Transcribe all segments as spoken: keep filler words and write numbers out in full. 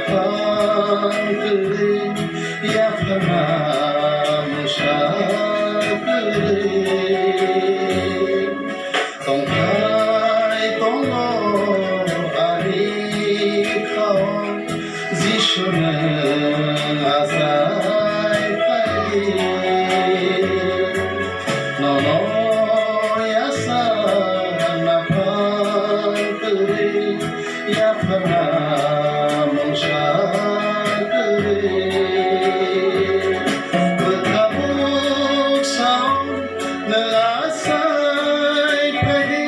Tang kwrwi, yaphangna mungsa kwrwi. Tongthai tongo ani khao, Jisu nwng achai phaidi. Nono yasa naphang kwrwi, yaphangna mungsa kwrwi. Bwkha buksa nwng achai phaidi,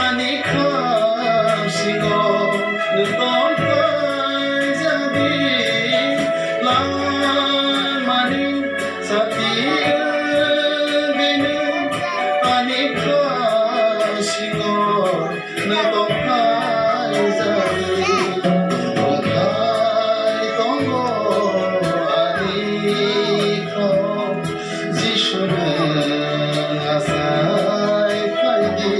ani kham singo nwng tongphai jadi. Langmani sati wngwi nwng ani kham singo nwng tongphai jadi. Tongthai tongo ani khao, Jisu nwng achai phaidi.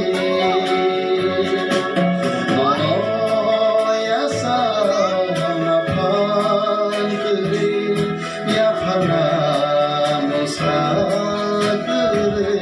Nono yasa naphang kwrwi, yaphangna mungsa kwrwi.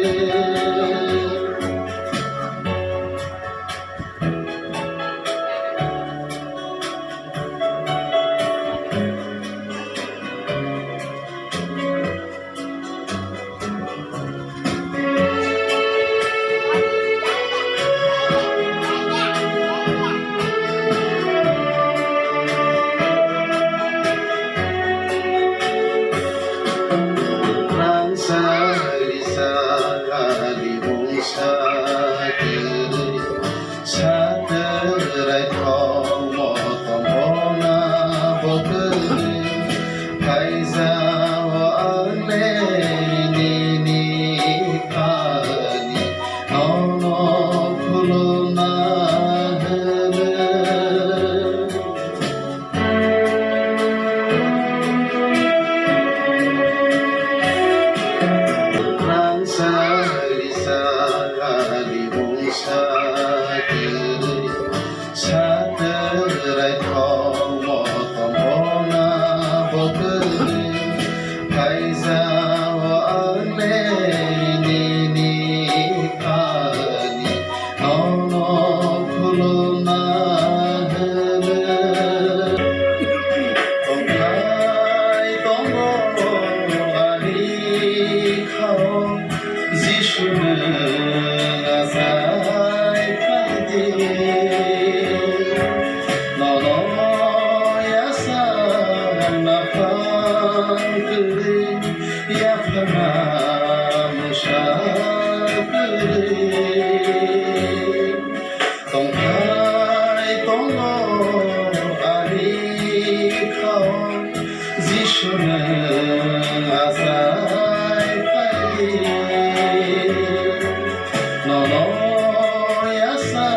Rangchak rijak ani mungsa kwrwi, satwk raithok motom bona bo kwrwi. Phaijao ang le nini thani, nono khulumna hwnwi. Rangchak rijak ani mungsa kwrwi, satwk raithok motom bona bo kwrwi. Phaijao ang le nini thani, nono khulumna hwnwi. Tongthai tongo ani khao, Jisu nwng achai phaidi. Nono yasa naphang kwrwi, yaphangna mungsa kwrwi. Tongthai tongo ani khao, Jisu nwng achai phaidi. Nono yasa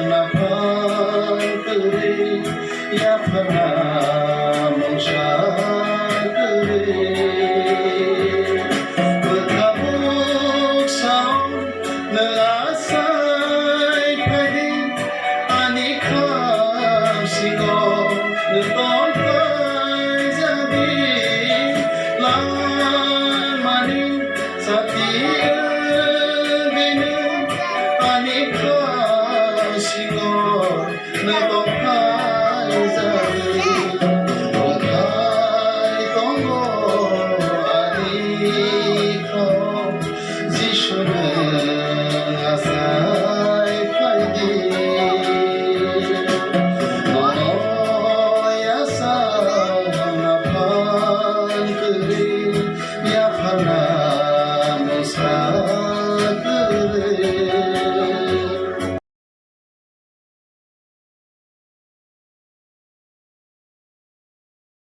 naphang kwrwi, yaphangna mungsa kwrwi. Bwkha buksa nwng achai phaidi, ani kham singo nwng tongphai jadi. Langmani sati wngwi nwng ani kham singo nwng tongphai jadi. Tongthai tongo ani khao, Jisu nwng achai